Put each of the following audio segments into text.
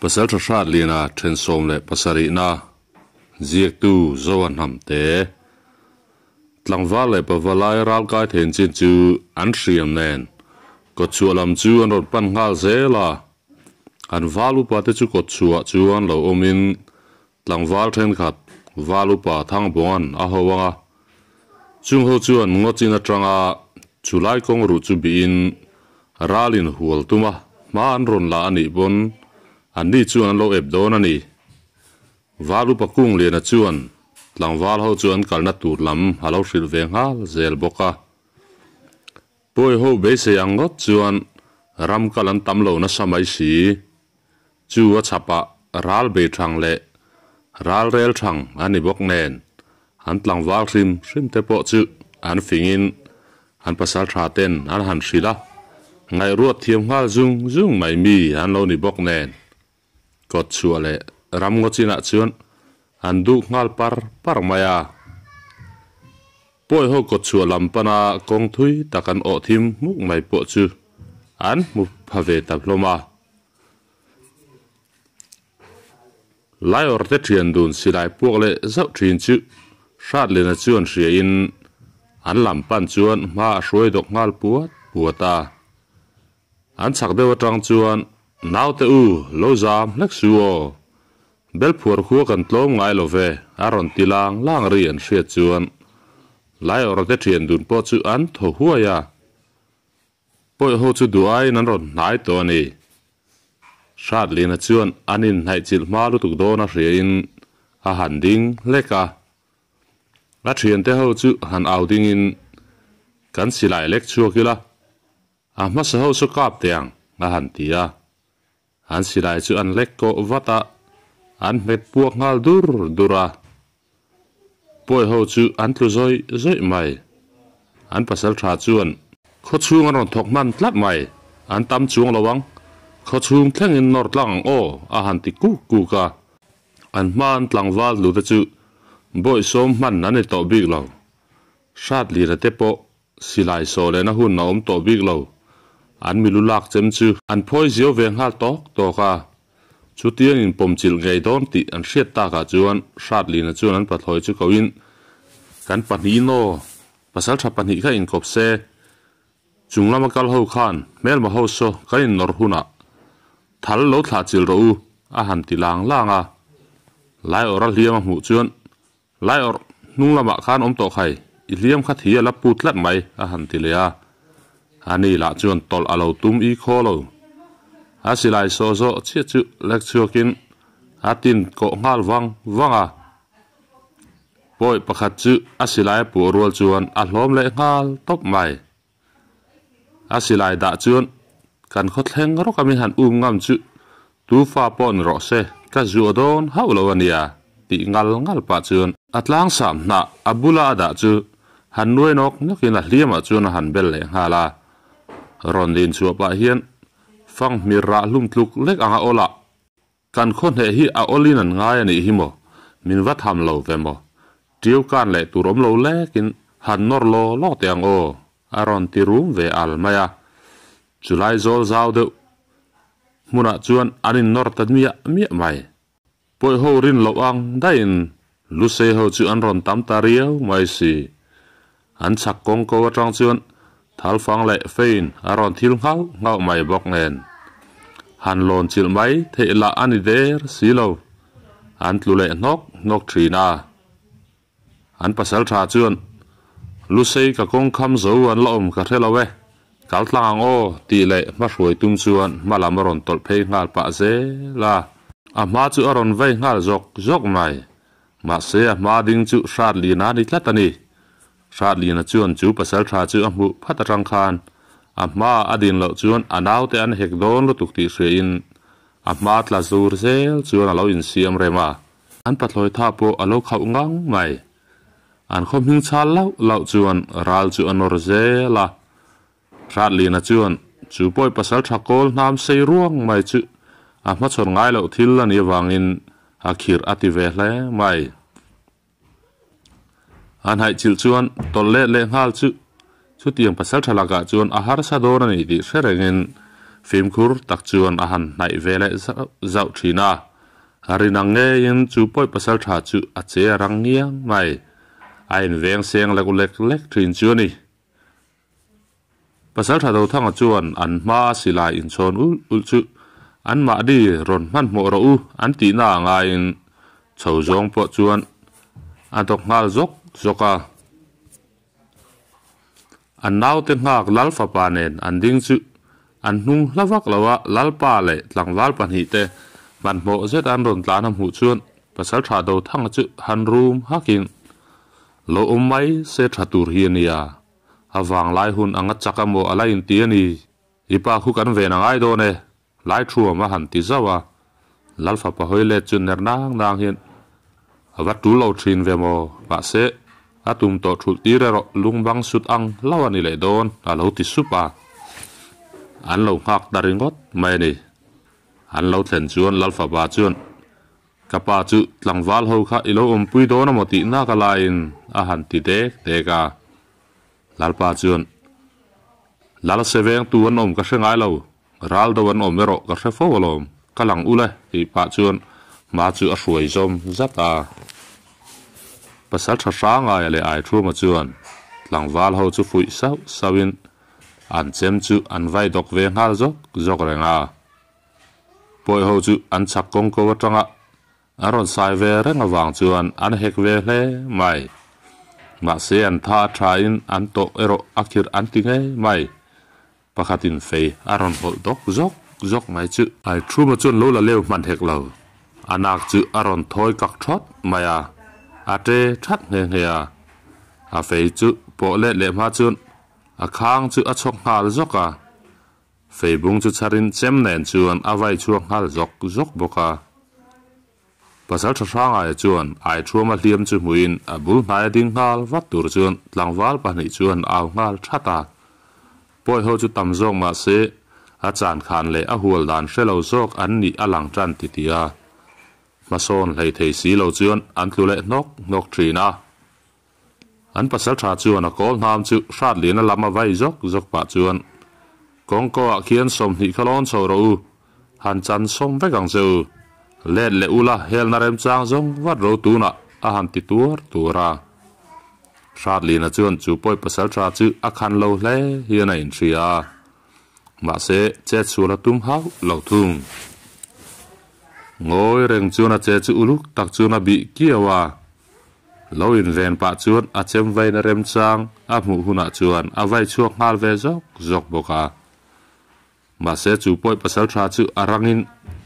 Pasalṭha Hratliana ṭhen 17na ziaktu Zoa Hnamte tlangval leh pavalai ralkai thein chin chu an hriam nen kawtchhuah lam chu an rawn pan nghal zel a. An val upa te chu kawtchhuah chuan lo awmin tlangval thenkhat val upa Thangbawnga'n a ho ang a. Chung ho chuan ngawchin atanga chulai kawng ruh chu bihin ralin hual tum a, hma an rawn la a nih pawn an ni chuan an lo ep dawn a ni. Val upa Kungliana chuan tlangval ho chu an kalna tur lam a lo hrilh ve nghal zel bawk a. Pawi ho beisei ang ngawt chuan ram kal an tam lo nasa mai si. Chu a chhapah ral bei thang leh ral rel thang a ni bawk nen, an tlangval hrim hrim te pawh chu an fingin an pasal tha ten an han hrilh a, ngaihruat thiam nghal zung zung mai mi an lo ni bawk nen. Kawt chhuah leh ramngaw chinah chuan an duk nghal par par mai a. Pawi ho kawt chhuah lam pana kawng thui tak an awh thim hmuk mai pawh chu an hmu pha ve ta hlawm a. Laiawr te thian dun silai puak leh zauh thin chu Hratliana chuan hriain an lam pan chuan hma a hruai dawk nghal puat puat a. An chhak deuh atang chuan, Naute u, lo zam hlek su aw. Belphuar khua kan tlawm ngai lo ve, a rawn ti lang lang ri an hriat chuan Laiawr te thian dun pawh chu an thaw huai a. Pawih ho chu duh aiin an rawn hnai tawh a ni. Hratlina chuan an inhnaih chilh hma lutuk dawn a hriain a han ding hlek a. A thiante ho chu han au dingin, Kan silai lek chhuak ila, a hmasa ho chu kap teh ang, a han ti a. An silai chu an lek kawh vat a, an hmet puak nghal dur dur a. Pawi ho chu an tlu zawih zawih mai. An pasal tha chuan khaw chhung an rawn thawk hman tlat mai, an tam chuang lo ang, khaw chhung thlengin nawr tlang ang aw a han ti kuk kuk a. An hma an tlangval tlu te chu bawihsawm hman an ni tawh bik lo. Hratlira te pawh Silai sawh lehna hun a awm tawh bik lo. An milu lak chem chu an phawi ziau ve nghal tawk tawk a. Chutiang in pawm chilh ngei dawn tih an hriat takah chuan Hratlina chuan an pathlawi chu koin, Kan pahnih naw, pasaltha pahnih kha inkawp se. Chung lama kal ho khan hmelma ho saw kan innawr hunah thal lo thlah chilh rawh u, a han ti lang lang a. Laiawrha hliam a hmuh chuan Laiawrh hnung lamah khan awm tawh khai, i hliam kha thi a la put tlat mai, a han ti leh a. Ani lah chuan tawlh a lo tum i khaw lo. A silai saw zawh chiah chu lek chhuakin a tin kawh nghal vang vang a. Pawi pakhat chu a silai a puah rual chuan a hlawm leh nghal tawp mai. A silai dah chuan kan khawthleng rawk a min han um ngam chu tu fa pawh ni rawh se ka zuah dawn hauh lo a nia tih ngal ngal pah chuan a tlangsam hnah a bula a dah chu han nuai nawk nawkin a hliamah chuan a han bel leh nghal a. Rawn din chhuah pah hian fanghmir rah hlum tluk lek anga awlah Kan khaw hneh hi a awlin an ngai a nih hi maw? Min va tham lo ve maw? Tiu kan leh tur awm lo lekin han nawr law law teh ang aw, a rawn ti rum ve al mai a. Chulai zawl zau deuh hmunah chuan an innawr ta miah miah mai. Pawih ho rin loh ang daihin Lusei ho chu an rawn tam ta riau mai si. An chhak kawng ko atang chuan Thalfang leh Fein a rawn thil nghauh nghauh mai bawk nen. Han lawn chilh mai theih lah a ni der si lo. An tlu leh hnawk hnawk thin a. An pasal tha chuan, Lusei ka kawng kham zo an la awm ka hre lo e, kal tlang ang aw tih leh hmahruai tum chuan hma lam a rawn tawlh phei nghal pah zel a. A hma chu a rawn vei nghal zawk zawk mai. Mahse a hma ding chu Hratlina a ni tlat a ni. Hratlina chuan chu pasal tha chu a hmuh phat atang khan a hma a din loh chuan a naute an hek dawn lutuk tih hriain a hma tla zur zel chuan a lo insiam rem a. An pathlawi tha pawh a lo khauh ngang mai. An khaw hming chhal lauh lauh chuan ral chu a nawr zel a. Hratlina chuan chu pawi pasal tha kawl hnam sei ruang mai chu a hmachhawn ngai loh thil a nih avangin a khirh a ti ve hle mai. An haih chilh chuan tawlh let leh nghal chu chutiang pasal tha lakah chuan a harsa dawn a ni tih hre rengin Fimkhur tak chuan a han hnaih ve leh zauh zauh thin a, a rin ang ngeiin chu pawi pasaltha chu a che a rang ngiang mai. A inveng seng lek lek lek thin chu a ni. Pasaltha Dothanga chuan an hma a silai inchhawn ulh ulh chu anmahni rawn hmanhmawh rawh u an tihna a ngaiin chho zawng pawh chuan a dawk nghal zawk zawk a. An naute nghak Lal fapa nen an ding chu an hnung hla vak lo a, Lalpa leh tlangval pahnihte hmanhmawh zet an rawn tlan a hmuh chuan Pasaltha Dothanga chu han rum hakin lo awm mai se tha tur hi a nia. A vanglai hun anga chak a maw a la inti a ni. I pa khu kan ven a ngai dawn e, lai thuam a han ti zauh a. Lalfapa hawi let chu ner nang nang hian a va tul lo thin ve maw, mahse a tum tawh thulh tir erawh lung bang sut ang lo a ni leh dawn a lo ti sup a. An lo nghak ta ringawt mai a ni. An lo thlen chuan Lalfapa chuan Ka pa chu tlangval ho kha i lo awmpui dawn amaw tih nak a laiin a han ti dek dek a. Lalpa chuan, Lal se vengtu an awm ka hre ngai lo, ral do an awm erawh ka hre fo alawm, ka lang ul e tih pah chuan hma chu a hruai zawm zat a. Pasal tha Hrangaia leh Aithuma chuan tlangval ho chu fuih sauh sauhin an chem chu an vai dawk ve nghal zawk zawk reng a. Pawi ho chu an chhak kawng ko atanga an rawn sai ve reng avang chuan an hek ve hle mai. Mahse an tha a tha in an tawh erawh a khirh an ti ngei mai. Pakhatin fei a rawn hawlh dawk zawk zawk mai chu. Ai Thuma chuan lo la leu hman hek lo. A nak chu a rawn thawi kak thawt mai a, a ṭe that nghe nghe a. A fei chu pawh let leh hma chuan a khang chu a chhawk nghal zawk a. Feibung chu chharin chem nen chuan a vai chhuak nghal zawk zawk bawk a. Pasal tha Hrangaia chuan Aithuama hliam chu hmuin a bul hnaia ding nghal vat tur chuan tlangval pahnih chuan au nghal that a. Pawi ho chu tam zawk mah se a chan khan leh a hual dan hre lo zawk an nih a lang tan ti ti a. Hmasawn hlei thei si lo chuan an tlu leh hnawk hnawk thin a. An pasal tha chuan a kawl hnam chu hrat lian a lam a vai zawk zawk pah chuan, Kawngko ah khian 20 kha lawn chho rawh u, han chan sawm vek ang che u, let leh ula helna remchang zawng vat ro tunah a han ti tuar tuar a. Hrat liana chuan chu pawi pasal tha chu a khan lo hle hian a inhria a, mahse chet sual a tum hauh lo thung. Ngawi reng chuan a che chu uluk tak chuan a bih kiau a. Lo inven pah chuan a chem vaina remchang a hmuh hunah chuan a vai chhuak nghal ve zawk zawk bawk a. Mahse chu pawi pasal tha chu a rangin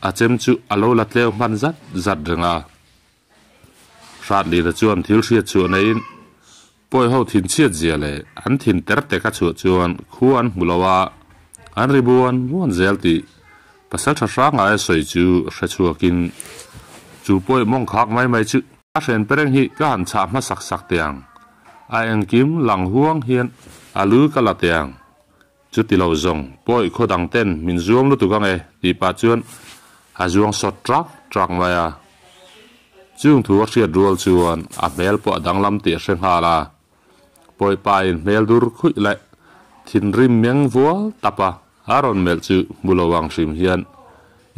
a chem chu a lo la tleu hman zat zat reng a. Hratlina chuan thil hriat chhuah neiin pawi ho thin chhiat zia leh an thin ter tek a chhuah chuan khu an hmu lo a, an ri buan buan zel tih pasal tha hranga a sawi chu hre chhuakin chu pawi mawng khak mai mai chu A hren pereng hi ka han chhah hmasak sak teh ang. A engkim lang huang hian a lu ka la teh ang. Chuti lo zawng pawi khaw dang ten min zuam lutuk ang e tih pah chuan a zuang sawt trak trak mai a. Chung thu a hriat rual chuan a hmel pawh a danglam tih a hre nghal a. Pawi pa in hmel dur khuih leh thinrim meng vual tap a a rawn melh chu hmu lo ang hrim hian,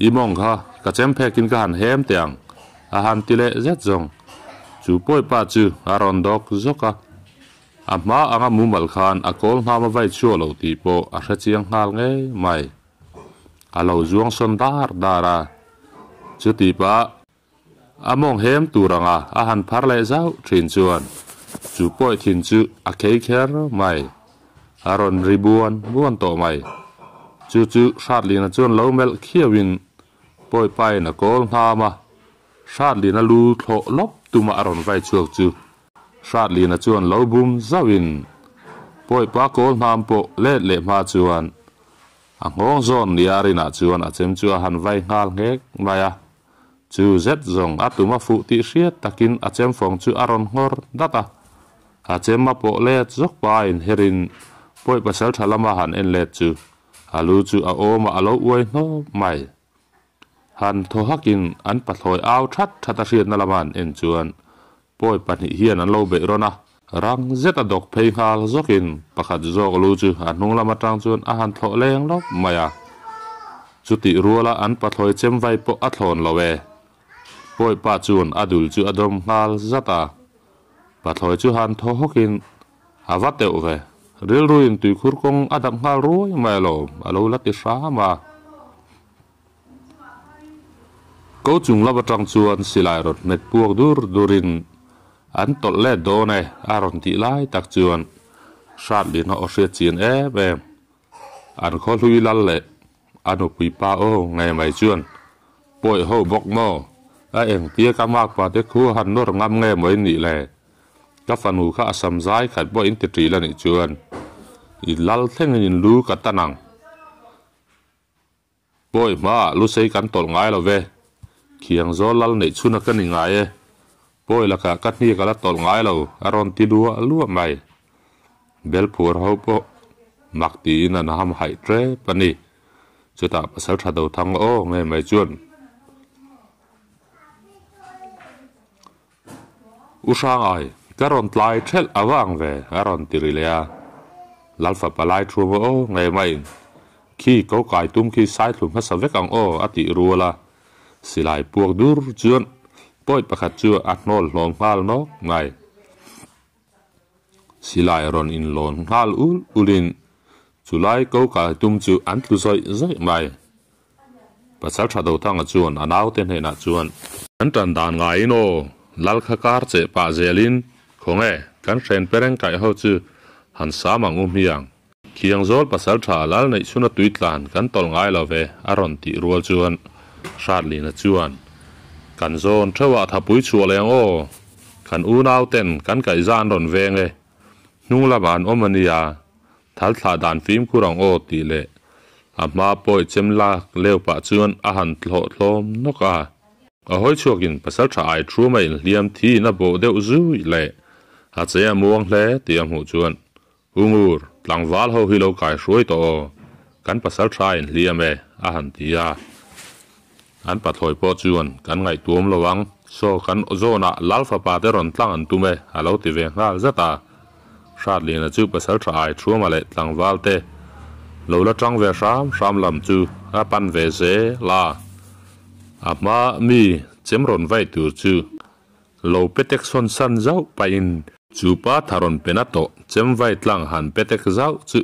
I mawng kha ka chem phekin ka han hem teh ang, a han ti leh zet zawng. Chu pawi pa chu a rawn dawk zawk a, a hma anga mumal khan a kawl ngham a vai chhuak lo tih pawh a hre chiang nghal ngei mai. A lo zuang sawn dar dar a, chuti pah A mawng hem tur anga a han phar leh zauh thin chuan chu pawi thin chu a khei kher mai. A rawn ri buan buan tawh mai. Chu chu Hratlina chuan lo melh khiauin pawi pain a kawl ngham a, Hratlina lu thlawh lawp tuma a rawn vai chhuak chu Hratlina chuan lo bum zauhin pawi pa kawl hnam pawh let leh hma chuan a nghawng zawn nia rinah chuan a chem chu a han vai nghal nghek mai a. Chu zet zawng a tum a fuh tih hriat takin a chemfawng chu a rawn nghawr dat a. A chem a pawh let zawk pa inherin pawi pasal tha lama han en let chu a lu chu a awm a, a lo uai hnawp mai. Han thaw hakin an pathlawi au that that a hriatna lama an en chuan pawi pahnih hian an lo beih rawn a. Rang zet a dawk phei nghal zawkin pakhat zawk lu chu a hnung lam atang chuan a han thlawh leng lawp mai a. Chutih ruala an pathlawi chem vai pawh a thlawn lo e. Pawipa chuan a dul chu a dawm nghal zat a. Pathlawi chu han thaw hawkin a va teuh ve. Rilruin tuikhur kawng a dap nghal ruai mai alawm a lo la ti hram a. Ko chung lam atang chuan silai rawn hmet puak dur durin an tawlh let dawn e a rawn tih lai tak chuan Hratlina aw hriat chian em em. An khaw hlui lal leh a nupui pa aw ngei mai chuan pawi ho bawk maw? A engtia ka makpa te khu han nawr ngam nge maw in nih le? Ka fanu kha a sam zai khat pawh in ti ṭil a nih chuan i lal thlengin in lu ka tan ang. Pawi hmaah lusei kan tawlh ngai lo ve. Khiang zawl lal neih chhuna ka ni ngai e. Pawi lakah ka hniak a la tawlh ngai lo, a rawn ti luah luah mai. Belphuar ho pawh mak tiin an ham haih tep a ni. Chutah pasal tha do thang aw ngei mai chuan. U Hrangai, ka rawn tlai thelh a vang ve, a rawn ti ri leh a. Lalfa palai thu maw aw ngei maiin, Khi ko kai tum khi saithlu hmasa vek ang aw, a tih rual a. Silai puak dur chuan pawi pakhat chu a hnawl hlawm nghal nawk mai. Silai rawn inlawn nghal ul ulin chulai ko kai tum chu an tlu zawih zawih mai. Pasal tha Dothanga chuan a naute hnenah chuan. Kan tan dan ngaiin aw, lal kha kar cheh pah zelin, khawnge, kan hren pereng kaih ho chu han sam ang u hmiang. Khiangzawl pasal tha lal neih chhuna tui tlan kan tawlh ngai lo ve, a rawn tih rual chuan Hratlina chuan, Kan zawn theuhah thapui chhuah leh ang aw, kan unauten kan kaihza an rawn veng e, hnung lamah an awm a nia, Thal thlah dan fimkhur ang aw tih leh a hma pawi chem lak leu pah chuan a han thlawh thlawm nawk a. A hawi chhuakin pasal tha ai thum a inhliam thiin a bawh deuh zui leh a che a muang hle tih a hmuh chuan U Ngur, tlangval ho hi lo kai hruai tawh aw, kan pasal tha a inhliam e a han ti a. An pathlawi pawh chuan kan ngaihtuam lo ang, saw kan zawnah Lal fapa te rawn tlang an tum e a lo ti ve nghal zat a. Hratliana chu pasal tha ai thuama leh tlangval te lo la tang ve hram hram lam chu a pan ve zel a. A hma mi chem rawn vai tur chu lo petek sawn san zauh pahin chu pa tha rawn pen a tawh chem vai tlang han petek zauh chu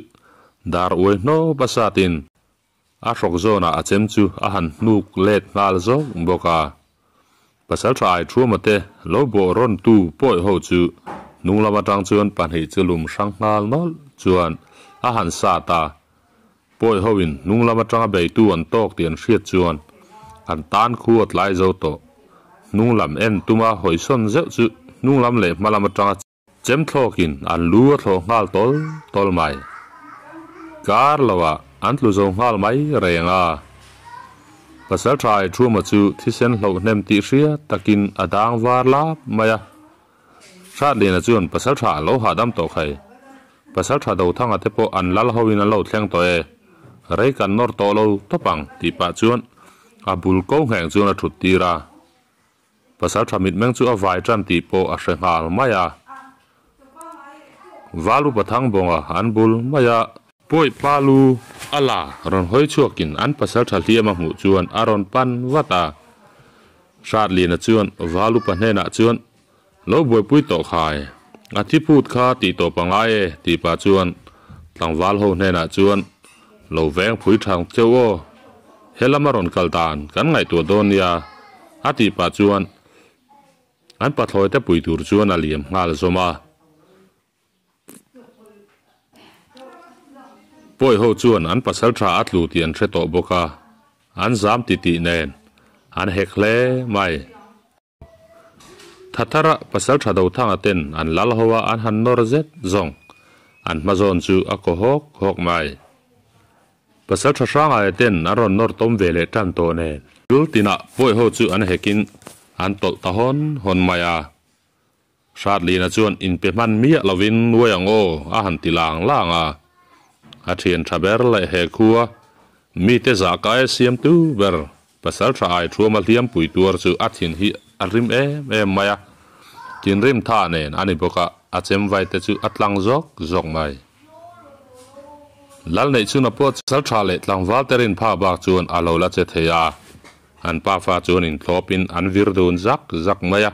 dar uai hnawp a satin A hrawk zawnah a chem chu a han hnuk let nghal zawk bawk a. Pasaltha Aithuama te lo bawh rawn tu pawi ho chu hnung lam atang chuan pahnih chu lum hrang nghal nawlh chuan a han sat a. Pawi ho in hnung lam atanga beitu an tawk tih an hriat chuan an tan khu a tlai zo tawh. Hnung lam en tuma hawisawn zeuh chu hnung lam leh hma lam atanga Chem thlawkin an lu a thlawh nghal tawl tawl mai. Kar loah an tlu zo nghal mai reng a. Pasal tha Aithuma chu thisen hloh hnem tih hriat takin a dang var lap mai a. Hratliana chuan pasal tha a lo hahdam tawh khai. Pasal tha Dothanga te pawh an lal hoin an lo thleng tawh e. Rei kan nawr tawh lo tawp ang tih pah chuan a bul ko ngheng chuan a thut tir a. Pasal tha mitmeng chu a vai tan tih pawh a hre nghal mai a. Val upa Thangbawnga an bul mai a. Pawi pa lu a la rawn hawi chhuakin an pasal tha hliam a hmuh chuan a rawn pan vat a. Hratliana chuan Val upa hnenah chuan lo buaipui tawh khai, a thi phut kha tih tawp a ngai e tih pah chuan tlangval ho hnenah chuan lo veng phui thang cheu aw, he lama rawn kal dan kan ngaihtuah dawn nia a tih pah chuan an pathlawi te pui tur chuan a liam nghal zawm a. Pawi ho chuan an pasal tha a tlu tih an hre tawh bawk a, an zam titih nen an hek hle mai. Thathara pasal tha Dothanga ten an lal ho a an han nawr zet zawng an hma zawn chu a kaw hawk hawk mai. Pasal tha Hrangaia ten an rawn nawr tawm ve leh tan tawh nen. Tul tinah pawi ho chu an hekin an tawlh ta hawn hawn mai a. Hratlina chuan inpe hman miah lovin nuai ang aw a han ti lang lang a. A thian tha ber leh he khua mite zahkai a siamtu ber Pasal tha ai thuama hliampui tuar chu a thin hi a rim em em mai a, thinrim tha nen a ni bawk a, a chem vai te chu a tlang zawk zawk mai. Lal neih chhuna pawh sal tha leh tlangval te rin phak bak chuan a lo la che thei a, an pafa chuan inthlawpin an vir dun zak zak mai a.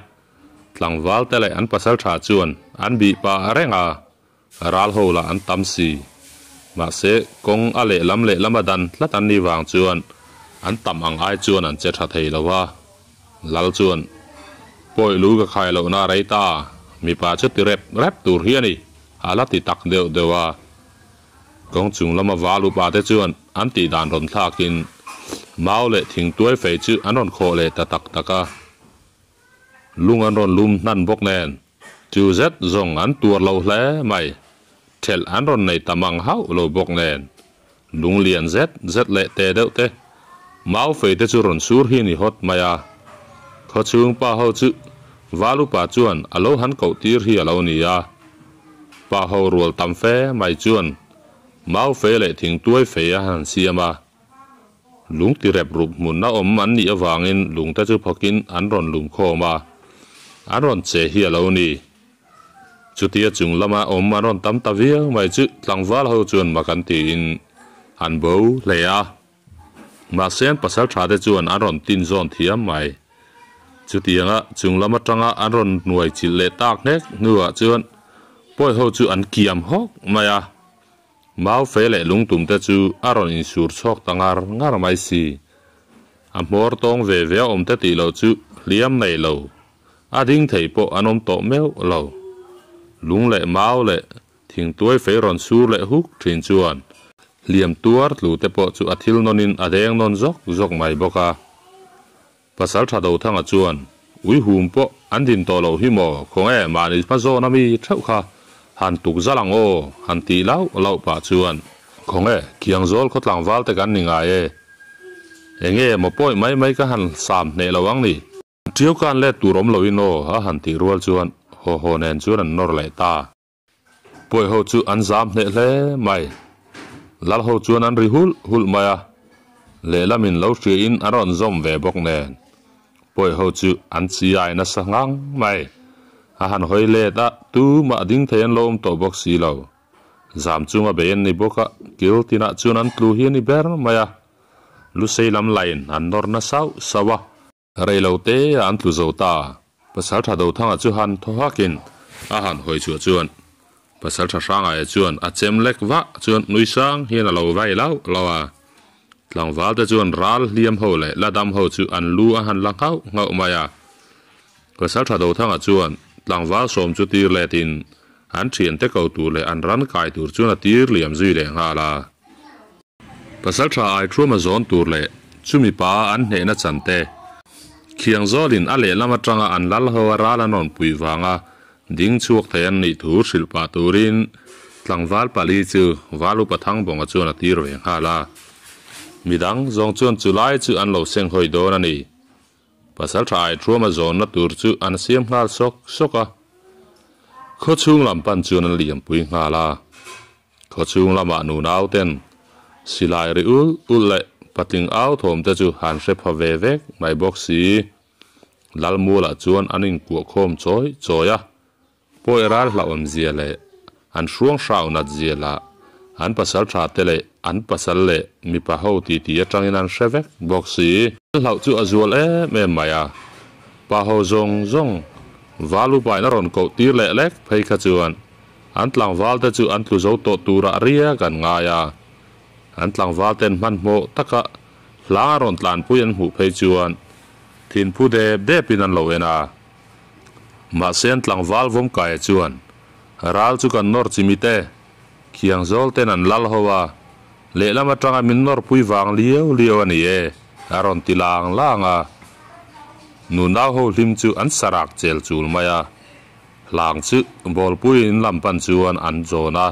Tlangval te leh an pasal tha chuan an bih pah reng a, ral ho lah an tam si. Mahse, kawng a lehlam lehlam a dan tlat an nih vang chuan an tam ang ai chuan an che tha thei lo a. Lal chuan, Pawi lu ka khai lohna a rei ta, mipa chu ti rep rep tur hi a ni, a la ti tak deuh deuh a. Kawng chung lama val upa te chuan an tih dan rawn thlakin mau leh thingtuai fei chu an rawn khawh leh ta tak tak a. Lung an rawn lum hnan bawk nen chu zet zawng an tuar lo hle mai. Thelh an rawn nei ta mang hauh lo bawk nen lung lian zet zet leh te deuh te mau fei te chu rawn sur hi ni hawt mai a. Khawchhung pa ho chu val upa chuan a lo han koh tir hi a lo ni a. Pa ho rual tam fe mai chuan mau fei leh thingtuai fei a han siam a. Lung ti rep rup hmun a awm an nih avangin lungte chu phawkin an rawn lum khawm a, an rawn che hi a lo ni. Chutia chung lama awm an rawn tam ta viau mai chu tlangval ho chuan mak an tiin an bo hle a. Mahse an pasal tha te chuan an rawn tin zawn thiam mai. Chutianga chung lam atanga an rawn hnuai chilh leh tak nghek hnuah chuan pawi ho chu an kiam hawk mai a. Mau fe leh lungtum te chu a rawn insur chhawk ta ngar ngar mai si. A hmawr tawng ve ve a awm te tih loh chu hliam nei lo, a ding thei pawh an awm tawh meuh lo. Lung leh mau leh thingtuai fei rawn sur leh huk thin chuan hliam tuar tlu te pawh chu a thil nawnin a deng nawn zawk zawk mai bawk a. Pasal tha Dothanga chuan, Ui hum pawh an din tawh loh hi maw, khawnge mahni hma zawn ami theuh kha han tuk zal ang aw, han tih lauh lauh pah chuan, Khawnge Khiangzawl khaw tlangval te kan ni ngai e, enge maw pawi mai mai ka han sam hneh lo ang ni? Ṭiau kan let tur awm loin aw, a han tih rual chuan haw haw nen chuan an nawr leh ta. Pawi ho chu an zam hneh hle mai. Lal ho chuan an ri hulh hulh mai a, lehlamin lo hriain an rawn zawm ve bawk nen. Pawi ho chu an chiai nasa ngang mai. A han hawi let a, tumah ding thei an lo awm tawh bawk si lo. Zam chunga bei an ni bawk a, kil tinah chuan an tlu hi a ni ber mai a. Lusei lam lain an nawr na sauh sauh a. Rei lo te a an tlu zo ta. Pasal tha Dothanga chu han thaw hakin a han hawi chhuah chuan Pasal tha Hrangaia chuan a chem lek vah chuan nui sang hian a lo vai lauh lauh a. Tlangval te chuan ral hliam ho leh la dam ho chu an lu a han la nghauh nghauh mai a. Pasal tha Dothanga chuan tlangval sawm chu tir letin an thiante ko tur leh an ran kai tur chuan a tir liam zui leh nghal a. Pasal tha ai thuama zawn tur leh chumi pa an hnehna chan te, khiang zawlin a lehlam atanga an lal ho a ral an rawn pui vanga ding chhuak thei an nih thu hrilh pah turin tlangval pali chu Val Upa Thangbawnga chuan a tir ve nghal a. Midang zawng chuan chu lai chu an lo seng hawi dawn a ni. Pasal tha ai thuama zawnna tur chu an siam nghal sawk sawk a. Khawchhung lam pan chuan an liampui nghal a. Khawchhung lamah nunau ten silai ri ul ul leh patling au thawm te chu han hre pha ve vek mai bawk si. Lalmualah chuan an inkuah khawm chawi chawi a, pawi ral hlauhawm zia leh an hruang hrau nat zia lah an pasal tha te leh an pasal leh mipa ho titi atangin an hre vek bawk si. Hlauh chu a zual em em mai a, pa ho zawng zawng val upain a rawn koh tir leh lek phei kha chuan An tlangval te chu an tlu zo tawh turah riak an ngai a, an tlangval ten hmanhmawh taka hlang a rawn tlanpui an hmuh phei chuan thinphu dep depin an lo en a. Mahse an tlangval Vawmkaia chuan, Ral chu kan nawr chimi te, khiang zawl ten an lal ho a, lehlam atanga min nawrpui vang liau liau a ni e, a rawn ti lang lang a. Nunau ho hlim chu an sarak chel chul mai a. Hlang chu bawlpui in lam pan chuan an zawn a,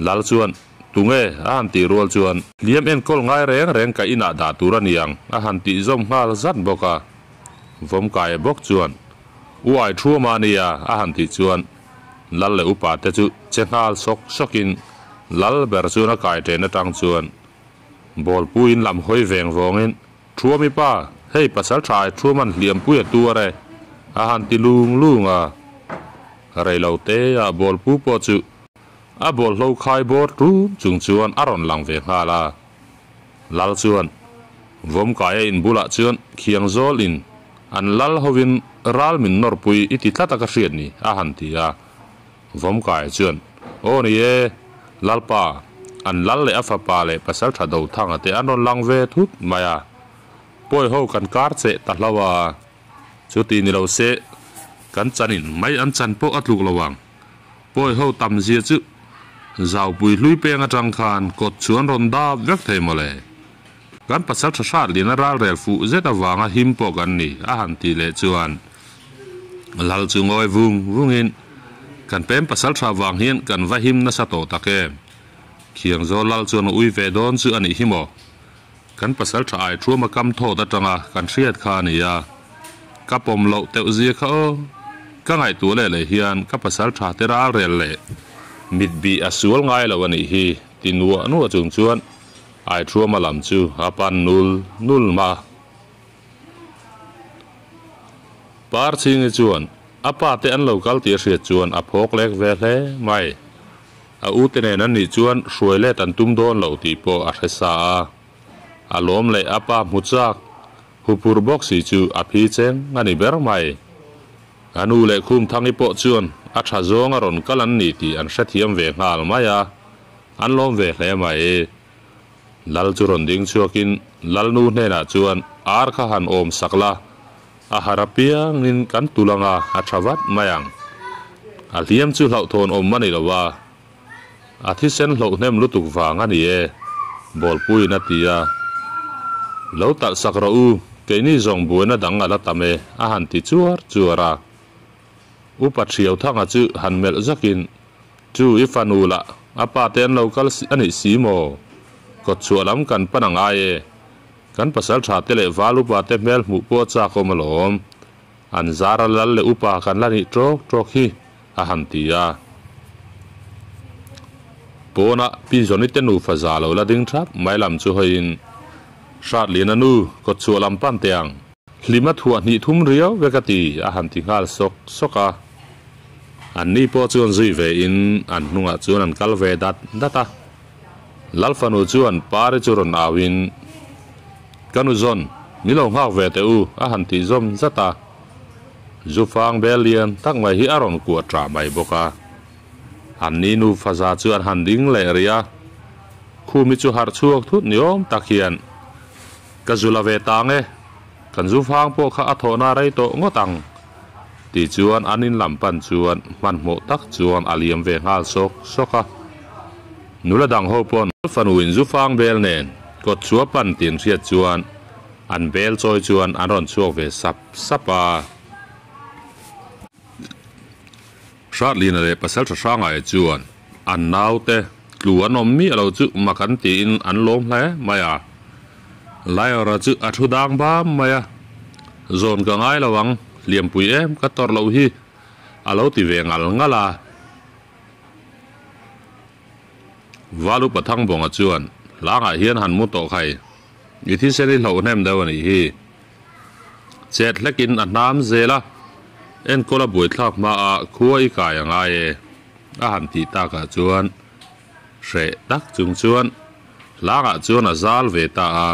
Lal chuan, Tunge? a han tih rual chuan, Hliam enkawl ngai reng reng ka inah dah tur a niang, a han tih zawm nghal zat bawk a. Vawmkaia bawk chuan, Uai thu ama nia, a han tih chuan, Lal leh upa te chu che nghal sawk sawkin Lal ber chuan a kai ṭen aṭang chuan bawlpui in lam hawi veng vawngin, Thuami pa, hei pasal tha ai Thuaman hliampui a tuar e, a han ti lung lung a. Rei lo te ah bawlpu pawh chu A bawlhlo khai bawr tum chung chuan a rawn lang ve nghal a. Lal chuan Vawmkaia in bulah chuan khiang zawl in an lal hovin ral min nawrpui i ti tlat a ka hriat ni a han ti a. Vawmkaia chuan Aw ni e, Lalpa, an lal leh a fapa leh pasaltha Dothanga te an rawn lang ve thut mai a. Pawi ho kan kar cheh ta hlo a, chuti ni lo se kan chanin mai an chan pawh a tluk lo ang. Pawi ho tam zia chu Zaupui hlui peng atang khan kawt chu an rawn dap vek thei mawle. Kan pasal tha hrat lian a ral rel fuh zet avanga him pawh kan ni a han tih leh chuan Lal chu ngawi vung vungin kan pem pasal tha vang hian kan va him nasa tawh tak em. Khiangzawl Lal chuan a ui ve dawn chu a nih hi maw. Kan pasal tha ai thuama kam thawt atanga kan hriat kha a ni a, ka pawm loh teuh zia kha aw. Ka ngaihtuah leh leh hian ka pasal tha te ral rel leh mit bih a sual ngai lo a nih hi ti nuah nuah chung chuan ai thuama lam chu a pan nul nul ma. Parchhingi chuan a pa te an lo kal tih a hriat chuan a phawk lek ve hle mai. A ute nen an nih chuan hruai let an tum dawn lo tih pawh a hre sa a. A lawm leh a pa hmu chak huphur bawk si chu a phi cheng a ni ber mai. A nu leh Khumthangi pawh chuan a tha zawng a rawn kal an ni tih an hrethiam ve nghal mai a, an lawm ve hle mai. Lal chu rawn ding chhuakin Lalnu hnenah chuan ar kha han awm sak la, A har apiangin kan tul anga a tha vat mai ang. A hliam chu hlauhthawn awm a ni lo a, a thisen hloh hnem lutuk vang a ni e, Bawlpuiin a ti a. Lo talh sak rawh u, keini zawng buaina dang a la tam e, a han ti chuar chuar a. Upa Thiauthanga chu han melh zakin, Chu i fanu lah, a pa te an lo kal a nih si maw? Kawtchhuah lam kan pan a ngai e. Kan pasal tha te leh val upa te hmel hmuh pawh a chak awm alawm. An zar a lal leh upa kan la nih tawk tawk hi a han ti a. Pawnah Pi Johnny te nufa za lo la ding thap mai lam chu hawiin Hratliana nu kawtchhuah lam pan teh ang. Hlima thuah hnih thum riau vek a ti a han ti nghal sawk sawk a. An ni pawh chuan zui ve in an hnungah chuan an kal ve dat dat a. Lalfanu chuan Pari chu rawn au in, Ka nu zawn, min lo nghak ve teh u, a han tih zawm zat a. Zufang bel lian tak mai hi a rawn kuah ṭah mai bawk a. An ni nu faza chu an han ding leh rih a. Khumi chu harh chhuak thut ni awm tak hian, Ka zu la ve tang e, kan zufang pawh kha a thawhna rei tawh ngawt ang, ti chuan an in lam pan chuan hmanhmawh tak chuan a liam ve nghal sawk sawk a. Nula dang ho pawn fanu in zufang bel nen kawt chua pan tin hriat chuan an bel chawi chuan an rawn chhuak ve sap sap a. Hratlina leh Pasaltha Hrangaia chuan an naute tlu an awm miah lo chu mak an tiin an lawm hle mai a. Laiawra chu a thu dang bam mai a, Zawn ka ngai lo ang, hliampui em ka tawrh loh hi a lo ti ve ngal ngal a. Valu Pathangbonga chuan, Hlangah hian han mu tawh khai, i thisen i hloh hnem deuh a nih hi. Chet hlekin a hnam zel a, enkawl a buaithlak hmaah khua i kai a ngai e, a han tih takah chuan hreh tak chung chuan hlangah chuan a zal ve ta a.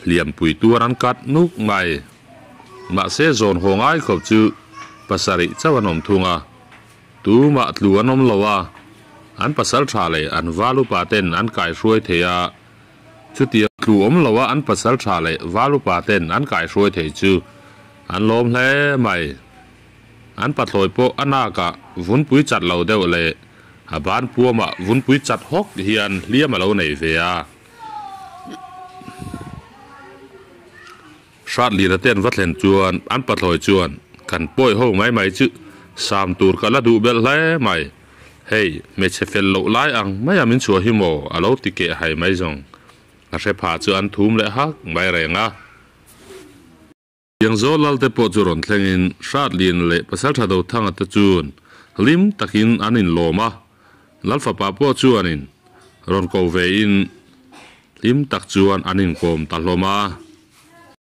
Hliampui tuar an kat nuk mai. Mahse zawn haw ngai khawp chu pasarih chauh an awm thung a. Tumah tlu an awm lo a, an pasal tha leh an val upa ten an kaihruai thei a, chutia tlu awm lo a an pasal tha leh val upa ten an kaihruai thei chu an lawm hle mai. An pathlawi pawh a nakah vunpui chat lo deuh leh a ban puamah vunpui chat hawk hian hliam a lo nei ve a. Hratlina te an va thlen chuan an pathlawi chuan kan pawi ho mai mai chu sam tur ka la duh belh hle mai. Hei, hmeichhe fel loh lai ang maia min chhuah hi maw a lo ti keh hai mai zawng. A hre pha chu an thum leh hak mai reng a. Tiangzawl lal te pawh chu rawn thlengin Hratlin leh Pasaltha Dothanga te chuan hlim takin an inlawm a, Lalfapa pawh chuanin rawn ko vein hlim tak chuan an inkawm ta hlawm a.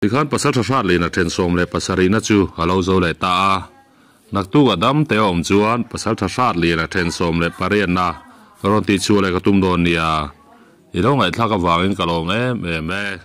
Tikhan Pasaltha Hratlina then 17 chu a lo zo leh ta a. Naktuk a dam te a awm chuan Pasaltha Hratliana then 18 na rawn tih chhuah leh ka tum dawn nia. I lo ngaihthlak avangin ka lawm em em e.